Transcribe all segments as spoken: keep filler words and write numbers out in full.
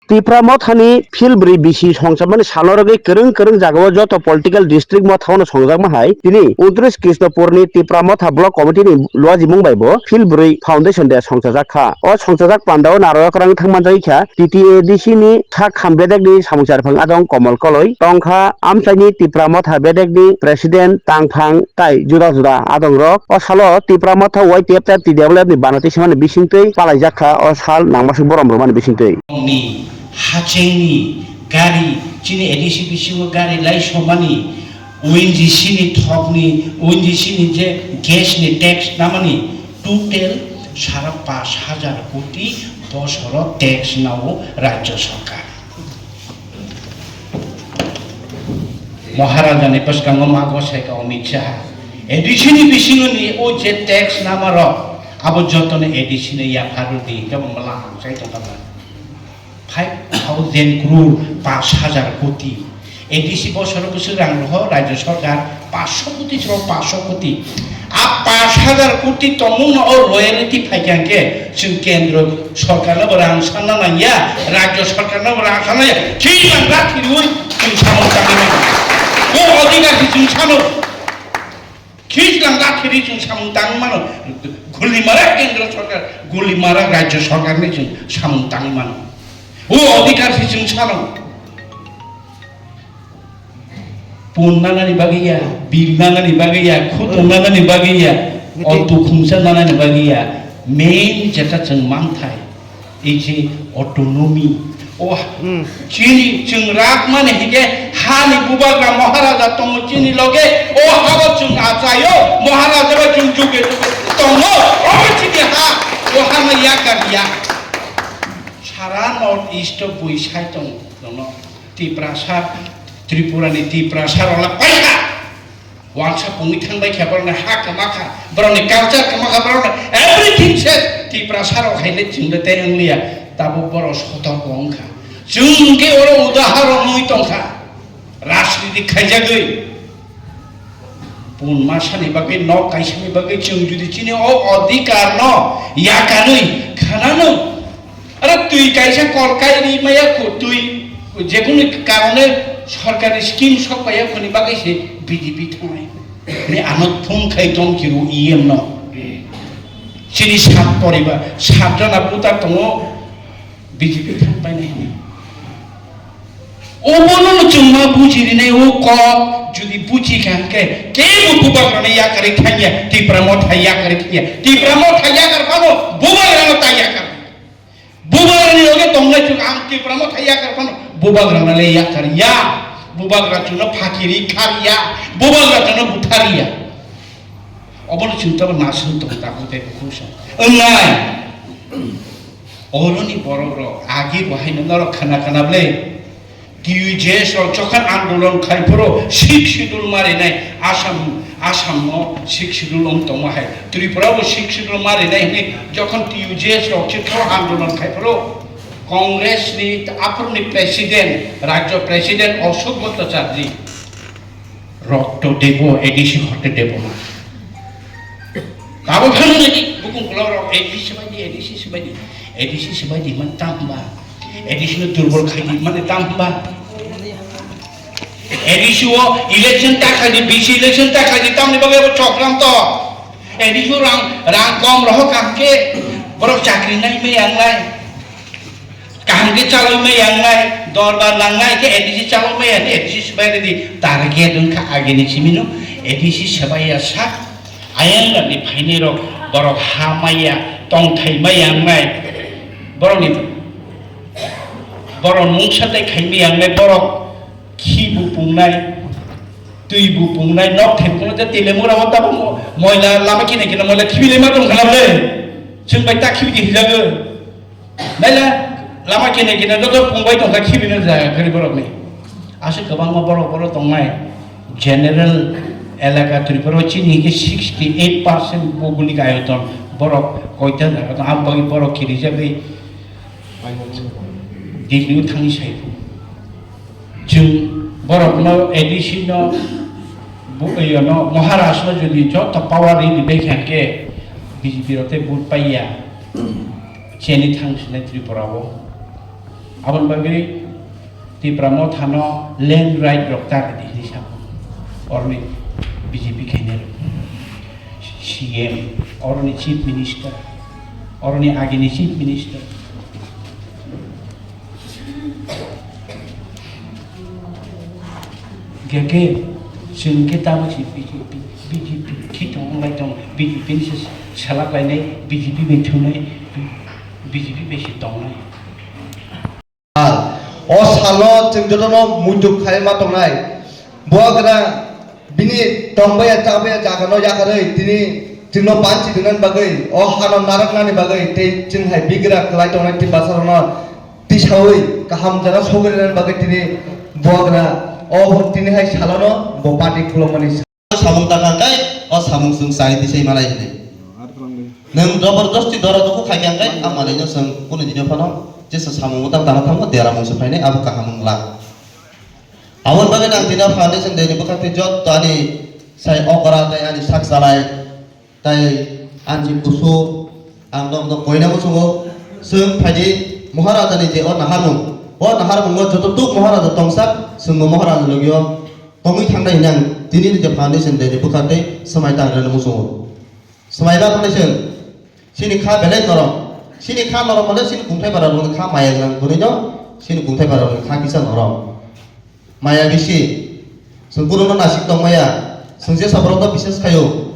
Tipra Mothani phil bwrwi bisi songchabmani salno rwgwi kwrwng kwrwng jagao joto political district mothano songjakma hai tini untris Krishnapurni Tipra Motha Block Committee ni luajimung bai bo phil bwrwi Foundation Day songchajak kha. O songchajak pandao naroyakrang thang manjagwi kha T T A D C ni sak ham bedekni samung charphang adong Komol Koloi, tongkha amchaini Tipra Motha bedekni President tangphang tai juda juda adongrok. O salo Tipra Motha Y T F ta T W F ni banati semani bisingtwi palaijak kha o sal nangmasuk borom rwmani bisingtwi. Ni hachengni gari, chini A D C bisingo gari lai somani, O N G C ni thokni, O N G C ni je gas ni tax namani, total sara pash hajar koti bosoro tax nao Rajya Sarkar. Maharajani bwskango ma gosai ka Amit Shah. A D C ni bisingo ni o je tax namarok, abo jotoni A D C ni yapharwi di, kebo mwla hamsai tongkha ba. Five thousand crore, pash hajar koti. A D C bosoro bwswk rang roho Rajya Sarkar, pash koti sro pash koti. A pash hajar koti tongmungno o royalty phaikha hwnkhe, chwng kendro sarkarno bo rang sanna nangya, rajya sarkarno bo rang sanna nangya. Thik lang da thirwi chwng samung tangwi mano. Bo odhikar se chwng sano. Thik lang da thirwi chwng samung tangwi mano. Guli marak kendro sarkar, guli marak rajya sarkarni chwng samung tangwi mano. O odhikar se chwng sano. Pun nanani bagwi ya, bil nanani bagwi ya, khutung nanani bagwi ya, o tukhumsa nanani bagwi ya. Main jeta chwng manthai, ei je autonomy. O chini chwng rak mani hike hani bubagra Maharaja tongo chini loge, o hao chwng achaio, Maharaja bai chwng juge juge tongo, obo chini ha, o hano yakar ya. Sara North East o bui sai tongo. Tiprasa, Tripura ni Tiprasa rok la paikha. Wangsa pungwi thangbai kha, borok ni ha kwma kha, borok ni culture kwma kha, borok ni everything se Tiprasa rok hai le chwng le tei wng liya. Tabuk borok sotorko wng kha. Chwng hwnkhe oro udaharon wngwi tong kha. Rajniti khaijagwi. Pun masani bagwi, nok kaisani bagwi chwng judi chini o odhikar no yakarwi khanano, aro twi kaisa kol kairi maya kho, twi jekunu karone sorkari scheme sok paiya khoni bagwi se B J P thangnai. Ni ano phone khai tong kiro E M no. Chini sat poribar, sat jona putar tongo, B J P thang painai hwnwi. Obono no chwng ma buji rinai o kok, judi buji kha hwnkhe, kebo bubagrano yakarwi thangya, Tipra Motha yakarwi thangya. Tipra Motha yakar phano bubagrano ta yakar. Bubagrani loge tongnai chwng ang Tipra Motha yakar phano bubagrano le yakar ya. Bubagra chwngno phakiri khar ya. Bubagra chwngno buthar ya. Obono chwng tamo nasing tong tabuk tei bukhuk sa. Wngnai. Oroni borok rok agi bo haino norok khana khana ble. T U J S rok jokhon andolon khai phuru six schedule marinai Assam, Assam no six schedule wng tongma hai. Tripura bo six schedule marinai hwnwi jokhon T U J S rok chwngno andolon khai phuru Congress ni aphurni president, rajya president Ashok Bhattacharjee. Rokto debo, A D C hote debo ma. Abo phano nini bukung kolok rok A D C sebai di, A D C sebai di, A D C sebai di man tam ba. A D C no durbol khai di man tam ba. A D C o election ta khai di, B C election ta khai di, tamni bagwi abo chokram to. A D C o rang, rang kom roho kam ke, borok chakri nai me yang nai. Kaham khe chaloknai yang nai, dorbar nangnai khe A D C chalokmaya hwnwi A D C swbai rwdi. Target wngkha agini simino A D C swbaiya sak. Ayang rani phainai rok, borok ha maya, tongthai maya wngnai. Borokni, borok mungsa tei khaimaya wngnai, borok khi bu pungnai, twi bu pungnai, nok thai pungnai, tei tile mura o tabuk mo-, moila lama kini kini moila khibilai ma tong kha na ble. Chwng bai ta khibidi hijago. Naila lama kene kene joto pungbai tongkha khibino jaga kwrwi borokni. Aswk kwbangma borok borok tongnai. General elaka Tripura o chini hwnkhe sixty eight percent bhougolik ayoton borok koita jaga tong, abo bagwi borok kirijagwi Delhi o thangwi sai. Chwng borokno A D C no, bu-, yono, Maharaj no jodi joto power ri ri bai kha khe B J P rok tei vote pai ya. Chini thang sinai Tripura o. Aboni bagwi Tipra Mothano land right rok ta rwdi hinwi sa. Oroni B J P khainai rok. C M, oroni Chief Minister, oroni agini Chief Minister. Hingke chwng khe tabuk se B J P, B J P khe tong lai tong, B J P ni se salak lainai, B J P bai thungnai, B J P bai se tongnai. O salo chwng jotono muitu khai ma tongnai. Buagra bini tongbaya chabaya jagano yakarwi tini chwngno panchi rwnani bagwi, o hano narwknani bagwi tei chwng hai bigra kwlai tongnai tei bwsarokno tisaui kaham jaga sogwi rwnani bagwi tini buagra o tini hai salono bo party khulokmani. Samung tangkha khe o samung chwng chai tisai manai hwnwi. Nwng jobordosti dora dukhu khai khe ang khe ang manwi no chwng kunu dino phano jesa samung tang tangkha tamo dera mungsa phainai abo kaham wng glak. Aboni bagwi ang tino foundation day ni bwkhak twi jotto ani sai okra tei ani sak chalai tei ani kusu ang nok nok koina muchungo. Chwng phaidi Maharaja ni je o naharmung, o naharmungo joto tuk Maharaja tongsak chwngbo Maharaja logio tongwi thangnai hinang tini ni je foundation day ni bwkhak tei swmai tangrani muchungo. Swmaiba thani chwng, chini kha belai norok, chini kha norok mane chini kungthai bara rokni kha maya gwnang hwnwi no, chini kungthai bara rokni kha kisa norok. Maya bisi, chwng borokno nasik tong maya, chwng jesa borokno bises khaio.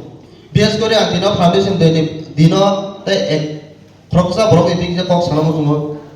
Bises kori ang tino foundation day ni dino tei ek khoroksa borokni twi kisa kok sana muchungo.